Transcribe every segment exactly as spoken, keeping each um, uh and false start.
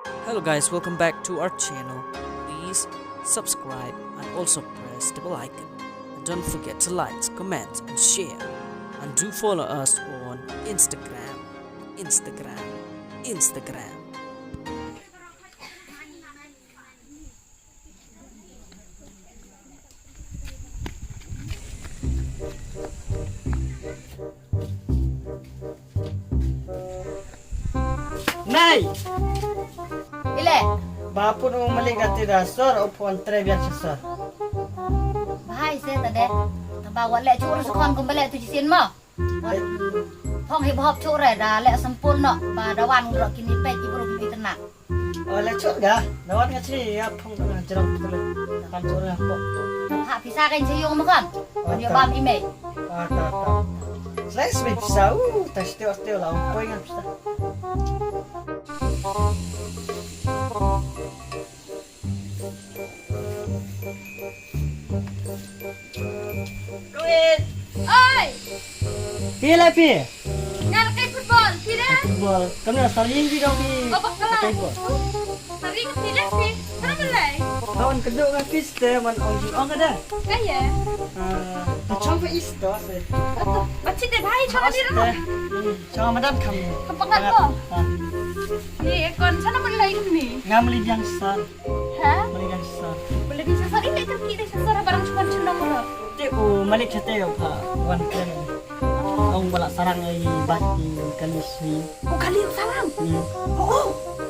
Hello guys, welcome back to our channel. Please subscribe and also press the bell icon. And don't forget to like, comment and share. And do follow us on Instagram. Instagram. Instagram. Nei. Ile. Ba pun u malik ati da sor u pun tre biar sor. Bahai se tade. Taba wat leh chur sekhon kum belek tu jisin mo. Thong hip hop chur da leh sempul no ba dawan ngrok kini pej ibru kini tenak. Oh, leh chut ga. Dawan nga chi ya phong tengah jerang betul. Kan chut ga pok. Ha pisa kan chi yung makan. Kan yo bam email. Ah, ta ta. Slice me pisa. Uh, ta steo steo la. Poi ngan pisa. Oi. Phi la phi. Nga la kai football, phi de? Football. Kam na saring phi dong phi. Oh, bakla. Kai football. Saring phi de phi. Kam lai. Kawan kedok nga phi ste man ong jing ong kada. Kaya. Ah, ta chong phi isto se. Ato, bachit de bhai chong di ro. Chong madan kam. Kam pangat ko. Ni kon sana man lai ni. Ngam li biang sa. Ha? Malik kan shisha. Malik kan shisha. Ini kan kita shisha barang cuma cuma mura. Te u malik chate yo pha wan kren. Ong bala sarang ai bat di kali sui. Oh, kali sarang. Hmm. Oh, oh.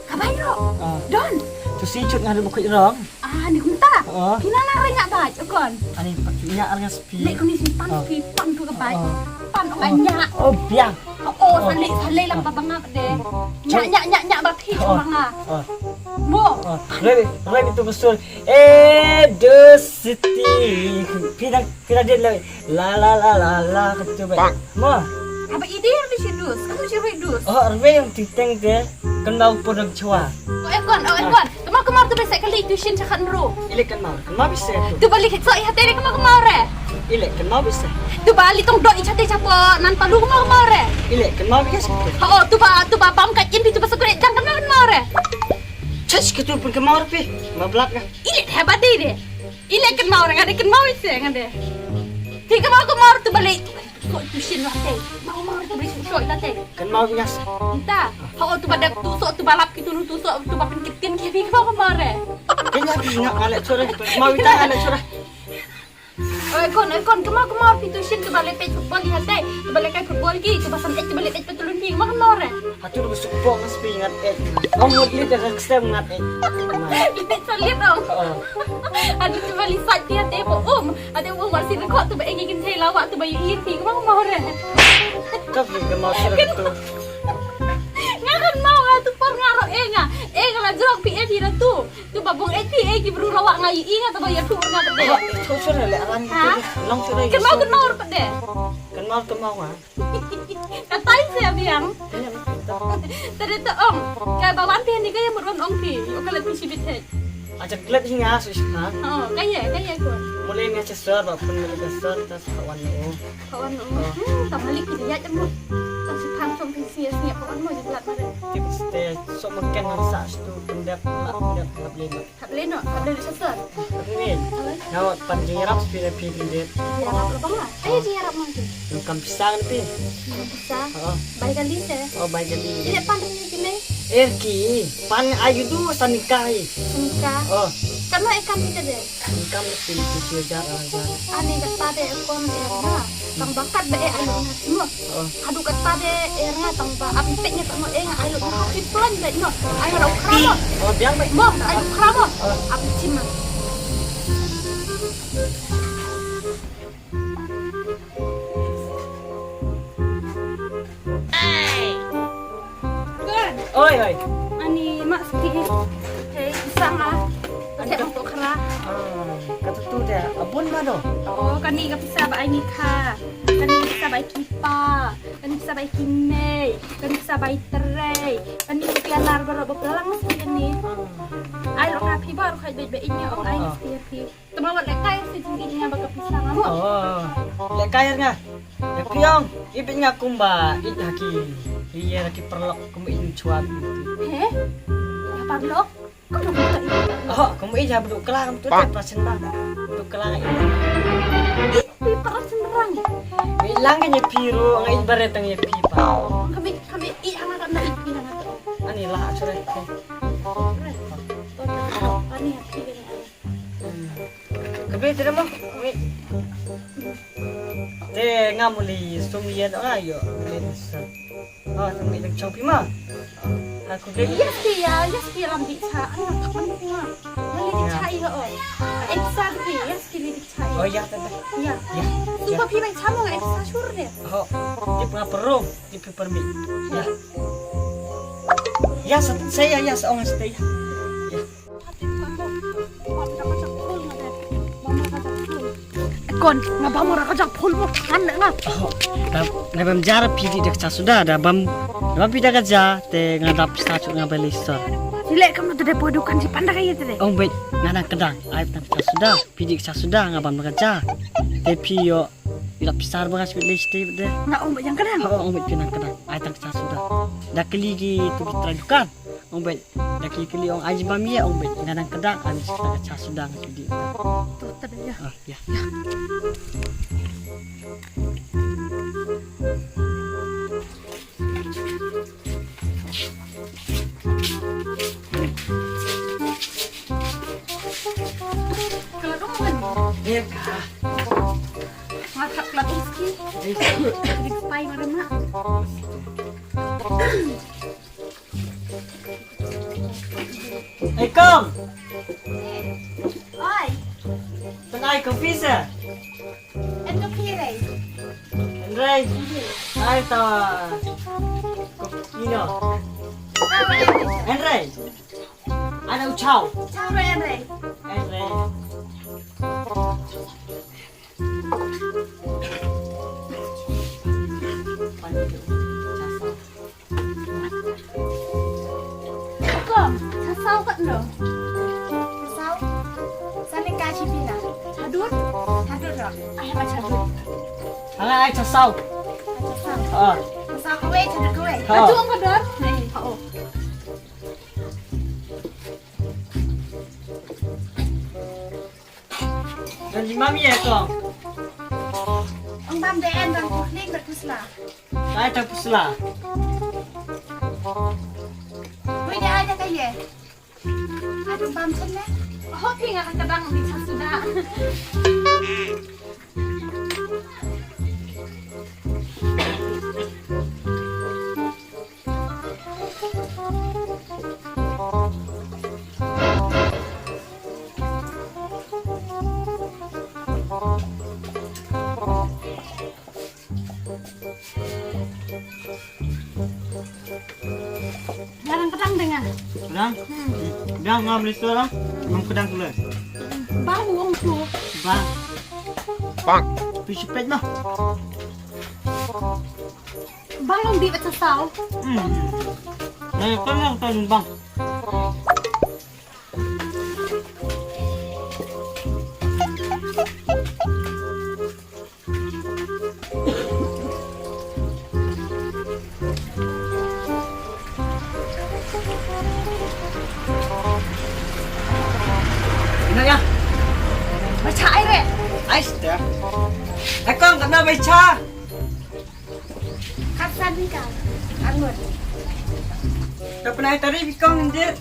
Kabai ro. Ah. Don. Tu si chut ngadu bukut rong. Ah, ni kumta. Oh. Pina na renya bat, kon. Ani pakinya arngas Lek kuni simpan pi pan tu ka bai. Pan ong anya. Oh, biang. Oh, salik salik lam babanga de. Nya nya nya nya ba phi babanga. Mo. Ready, ready tu besul. Eh, the city. Pina pina dia la la la la la la ketu bai. Mo. Aba idi yang di sidus. Kamu ciri dus. Oh, arwei yang titeng de. Kena upur dan chua. Oh, ekon, oh, ekon. Kemar kemar tu besek kali tu shin chakan ro. Ile kemar, kemar bisa tu. Tu balik so i hate kemar kemar re. Ile kemar bisa. Tu balik tong do i chate chapo nan palu kemar kemar re. Ile kemar bisa tu. Oh, tu ba tu ba pam ka in tu ba sekure jang kemar kemar re. Chas ke tu pun kemar pi. Mablat ka. Ile hebat deh deh. Ile kemar re ngade kemar bisa ngade. Ti kemar kemar tu balik. Sok tu shin la te. Mau mau tu beli sok la te. Kan mau nyas. Ita. Ho tu ba dep tu sok tu ba lap ki tu tu sok tu ba pin kit kin ki bi ko ko mare. Kenya bi nga ale chore. Mau ita ale chore. Oi kon oi kon kemau kemau pi tu shin tu ba le pet football ni hate. Tu ba le kai football ki tu ba san ek tu ba le pet petulun pi mau mare. Hatur besuk bong spi ngat ek. Ngom mut lit dak stem ngat ek. Lit salib dong. Aduh tu ba li sat dia te po um. Ade u mar sin ko tu ba egi kin thei lawa tu ba yu ir pi ko ma re. Ka pi ka ma sra tu. Nga kan mau nga tu por nga ro e nga. E nga la jrong pi e pi ra tu. Tu ba bong e pi e ki bru lawa nga yu i nga tu ba ya tu nga tu de. Tu sra le aran tu. Long sra. Kan mau kan mau re pede. Kan mau kan mau nga. Katai se biang. Tadi tu ong. Ka ba wan pi ni ka ya mut wan ong pi. Yo ka le pi si bit thei. Acha klet hi nga su isma. Oh, kaya, kaya ko. Mulai nga cha sor ba pun mulai ka sor ta sa wan no. Ka wan no. Hmm, ta malik ki ya temu. Ta si phan som phi si ya snya ka wan no ji blat mare. Tip ste so makan nang sa stu pendap la pendap la beli no. Hap le no, hap le sa sor. Ni. Nga pan jing rap pi le pi pendap. Jing rap la bang la. Ayo jing rap mang tu. Kam pisang ni pi. Kam pisang. Oh. Bai kali se. Oh, bai kali. Ile pan ni kile. Er ki pan ayu du sanika hi. Sanika. Oh. Kan no e kan kita de. Kan mesti tu jar jar. Ani kata de kon er na. Tang bakat be ayu na semua. Oh. Adu kata de er na tang ba api pek nya tang no e nga ayu na. Api plan be no. Ayu rau kramo. Oh, biang be. Mo, ayu kramo. Oh. Api cima. Oi, oi. Ani mak ski. Hei, pisang ah. Pakai bangkok kera. Ah, kata tu dia. Abun ma do. Oh, kani ka pisa ba ai ni kha. Kani ka pisa ba ai kipa. Kani pisa ba ai kimei. Kani pisa ba ai terei. Kani pia lar baro ba pelang ski kani. Ai lo ka phi ba ro khai be be inya ong ai ski phi. Tama wat lehkai se jingkit nga ba ka pisa nga mo. Oh, lehkai nga. Ya piong, ibit nga kumba, it haki. Iya haki perlok kumba in chuan. He? Lok, ka duk ka i. Oh, ka mut ïa ba duk klang tu te para shynrang. Duk klang i. I pi para shynrang. Ngi lang ka ïa pi ruh, nga i baret tang ïa pi pa. Ka mut, ka mut i hana ka na i pi na ka. Ani lah sure. Ani ïa pi. Ka bit te mo. Te nga muli sum yen nga yo. Oh, sum yen chong pi ma. Aku bit. Yes ki ya, yes ki lam di cha. Ani ka man ku nga. Muli di cha i ho. Ek sa ki, yes ki li di cha i. Oh ya, ta. Ya. Ya. Supa pi ban cha mo ek sa sure de. Ho. Di pernah perum, di permi. Ya. Ya, sa ya, ya, sa ong sa ya. Ya. Kon, nga bam ra ka jak phul mo, kan nga. Oh, da, da bam jar pi di da ka suda, da bam, da bam pi da ka ja, te nga da pista chu nga beli sor. Sile kam tu de podu kan si panda ka ye te de. Ong bet, nga da kedang, ai da ka suda, pi di ka suda, nga bam da ka ja. Te pi yo, ila pisar ba ka sibit le site de. Nga ong bet yang kedang. Oh, ong bet pi nang kedang, ai da ka suda. Da keli ki tu ki trai dukan. Ong beit, da ki kylli ong ai bam ïa, ong beit, nga dang kdang, ai beit, ka cha sudang ki di. To, ta da ïa. Ah, ïa. Kala dong kan? Ïa ka. Masak lagi ski. Dik spai marama. Ei, Kong. Oi. Tang ai kopi sa. En kopi rei. En rei. Ai ta. Kopi no. En rei. Ai na u chau. Chau rei en rei. En rei. Kong, cha saw katno? Cha saw? Sa ne ka chi pina? Hadur? Hadur ro. Ai ma cha dur. Hanga ai cha saw. Cha saw. Ah. Cha saw kawei, cha dur kawei. Ha. Hadur ka dur? Nei. Oh. Dan di mami ya, Kong. Ong bam de en bam kuhning bad kusla. Ai ta kusla. Wei de ai de ka ye. Ai dong bam chen ne. Ho phi nga ka dang di cha suda. Jarang kedang dengar. Kedang? Hmm. Kedang ngam listo lah. Ngam kedang dulu. Bang uang tu. Bang. Bang. Pi sepet mah. Bang long di baca saw. Hmm. Nah, kan yang kan bang. Ina ya. Bacha ai re. Ai sta. Akong kena bacha. Katsan ni ka. Angut. Ka pynai tari bikong injit.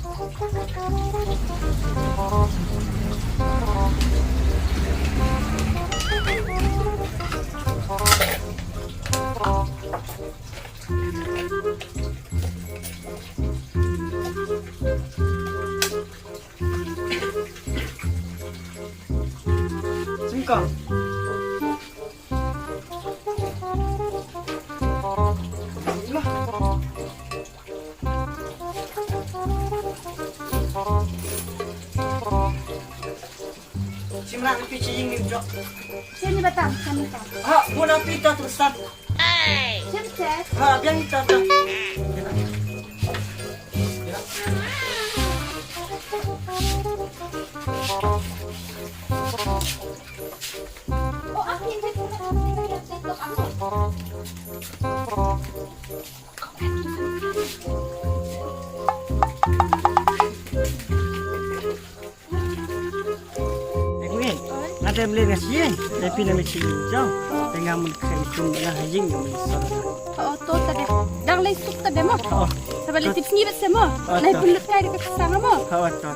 Singkang. Simran pi chi ing ni jok. Sini batang, sini batang. Ha, bun api ta terusan. Sim set. Ha, biang ita ta. Oh, aku yang jadi. Te mlien nga shi, te phi na me shi jong. Te nga mun kren kum na ha jing nga mun sor. Oh, to ta de. Dang lei suk ta de mo. Oh. Sa ba lei tip sngi bet se mo. Oh, lei to. Pun lut kai de ka sang mo. Oh, to.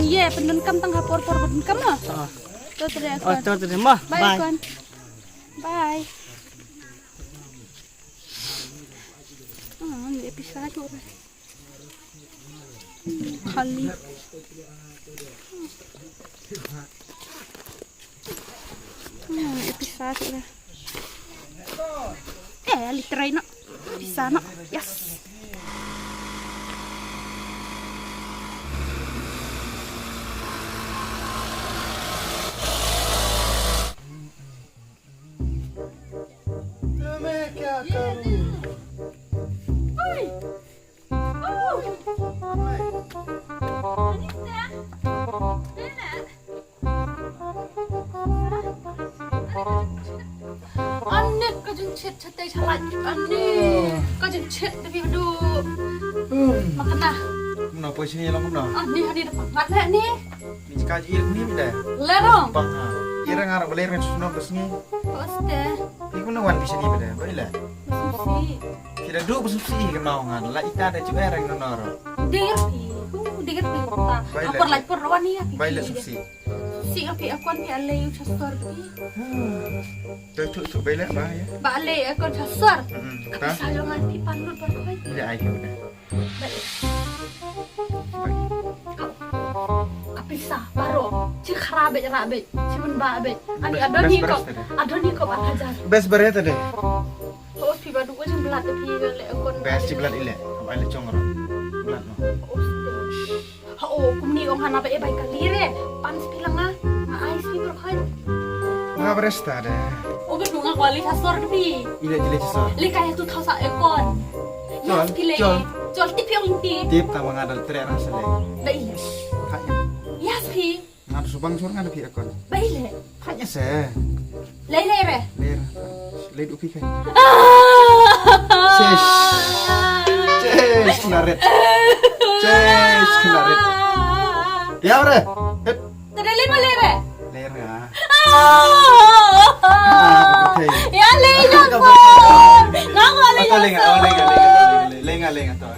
Ye, pun dun kam tang ha por por pun kam mo. Oh. To ta de. Oh, to ta de mo. Bye, bye. Kon. Bye. Ah, ni pisa ko. Khali. Hmm, eh, pisa tu dah. Eh, ali try nak. Pisa nak. Yes. Oi. Ani ka jingchet chet te chalai. Ani ka jingchet te bi du. Hmm. Makana. Kumno poi sini long kumno? Ani, ani da pangat le ni. Ni ka ji ni mi da. Lerong. Pang ha. Ira ngar ba lerong suno ba sini. Oste. Ni kumno wan bi sini ba da. Ba ila. Susi. Phi da du ba susi ka mau ngan la ita da ju ereng no noro. Denger phi. Uh, denger phi ta. Bailey. Apor lai por wan ni ya phi. Bailey susi. Si api akon phi alei u chasor phi. Doi tu tu bailey ba ya. Ba alei akon chasor. Hmm. Tapi ta? Sa jong ngan phi pan lut por koi. Ida ai tu da. Bailey. Ka pisa baro. Chi khara bej ra bej. Chi mun ba bej. Ani adoni ko. Adoni ko ba hajar. Bes bare ta de. Os phi ba du ko jing blood phi le kon. Bes chi blood ile. Ba ile chong ro. Blood no. Os. Ha o kumni ong hana ba e bai ka lire. Pan spi langa. Nga ai spi berkhoi. Nga beresta de. O ba du nga kwali chasor phi. Ile ile chasor. Le kaya tu thasa ekon. Chol, yes phi le. Chol. Chol tip ong tip. Tip ta manga dal tre rang sele. Ba ile. Kaya. Yes phi. Ngan subang sur ngan phi akon. Ba ile. Kanya se. Lei lei re. Lei re. Lei du phi kai. Chesh. Chesh kena ret. Chesh kena ret. Ya re. Hep. Tadi lei ma lei re. Lei re. Ah, okay. Ya lei ya. Nang lei ya. Lei nga lei nga lei nga lei nga lei nga to.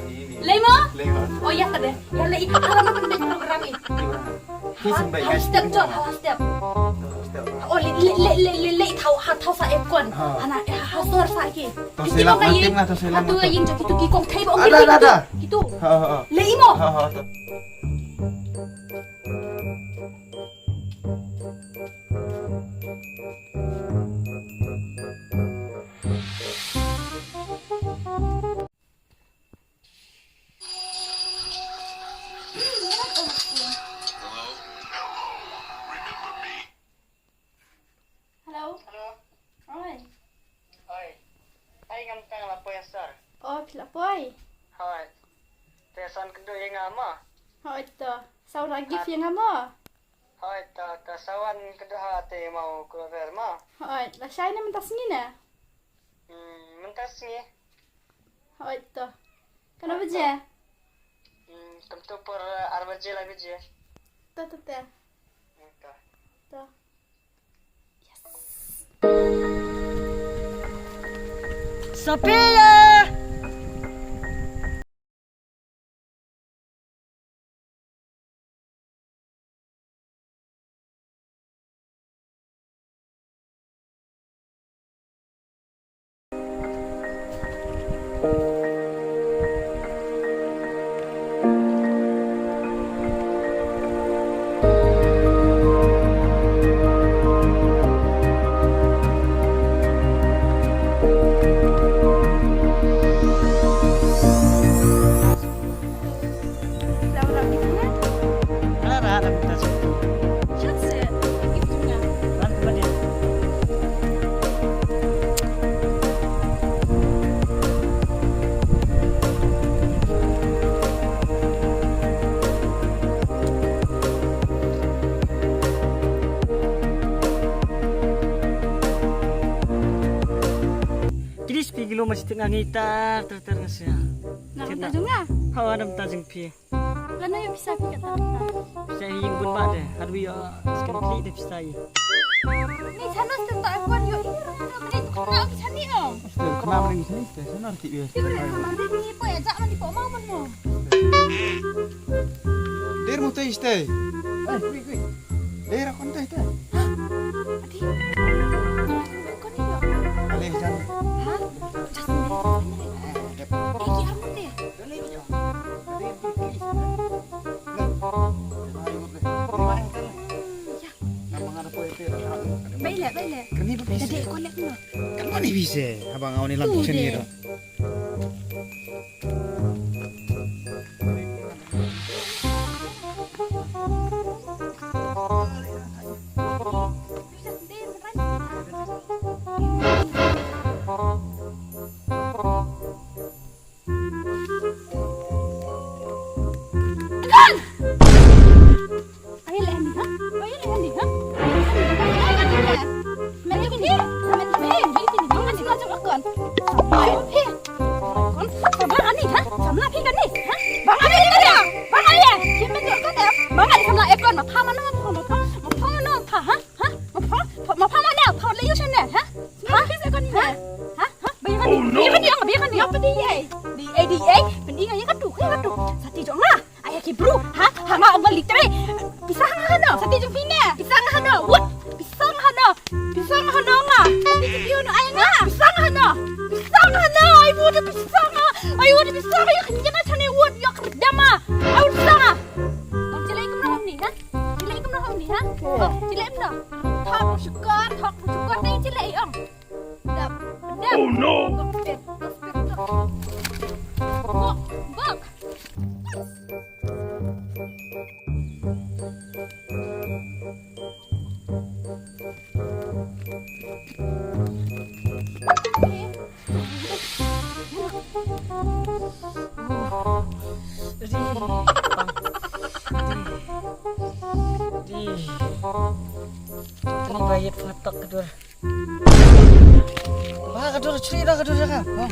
Lei ma? Lei nga. Oh ya tadi. Ya lei. Program ni. Ki sembek. Step jot, ha step. Step. Oh, le le le le le le thau ha thau sa ekon. Ha. Ana ha sor sa ki. To selang, tim lah to selang. Tu yin jot kitu ki kong thai ba ong. Ada ada ada. Kitu. Ha ha ha. Le imo. Ha ha. Hello. Hello. Oi. Oi. Ai ngam tang la poi sir. Oh, phi la poi. Hoi. Te san kynduh ïa nga mo. Hoi to. Saw ra gift ïa nga mo. Hoi to, to sawan kynduh ha te mau kynduh ver mo. Hoi, la shai ne mynta sngi ne? Hmm, mynta sngi. Hoi to. Kano baje? Hmm, kumto por, eh, ar baje lai baje. To, to, to. Hmm, to. To. Yes. Sophia! Kidis pi kilo ma sitik ngi tar tar tar nga sia. Nga mynta jong nga? Hawa, nga mynta jong phi. Lano ïa pisa phi kata mynta? Pisa hi ïing bun ba de. Hadwi ïa skem kli de pisa hi. Ni chano ste ta kon yo ini ro ta mane tu ka ki chani o. Ste kena mane ni sini ste sana ti ye. Ti mane ka mane ni po ya jak mane po mau mano. Der mo te ste. Ai kui kui. Der kon te ste. Ati. Kon ni yo. Ale jan. Ha? Chas ni. Ki ar mo te. Baile, baile. Tadi ko lek no. Kan mani bise, abang awak ni lam tu sini de. Kan! Ayo le Andy, ha? Ayo le Andy, ha? Mene kini, mene kini, mene kini, mene kini, mene kini, kon. Ayo, he. Kon, sama ani, ha? Sama phi kani, ha? Bang ani kani, bang ani, kini mene kini, bang ani sama ekon, ma pha mana, ma pha mana, ma pha mana, ma pha, ha? Ha? Ma pha, ma pha mana, pha le yusene, ha? Ha? Kisa kani, ha? Ha? Ha? Bang ani, bang ani, bang ani. Apa dia? Di, eh, di, eh, pening aja katu, aja katu. Sati jong nga. Aya ki bru, ha? Ha nga ong litre. Pisa nga hano, sati jong pine. Pisa nga hano, wut. Pisa nga hano. Pisa nga hano nga. Sati jong pine aya nga. Pisa nga hano. Pisa nga hano. Ai wut pisa nga. Ai wut pisa nga. Yo kanya chane wut yo kerdama. Ai wut pisa nga. Ong chile ikum na hom ni, ha? Chile ikum na hom ni, ha? Oh, chile ikum na. Thok syukur, thok syukur dai chile iong. Dap, dap. Oh no. Kok spek, kok spek, kok. Bok, bok. Ini bayat ngetok kedur. Ba ka dur chri da ka dur jaka. Ba.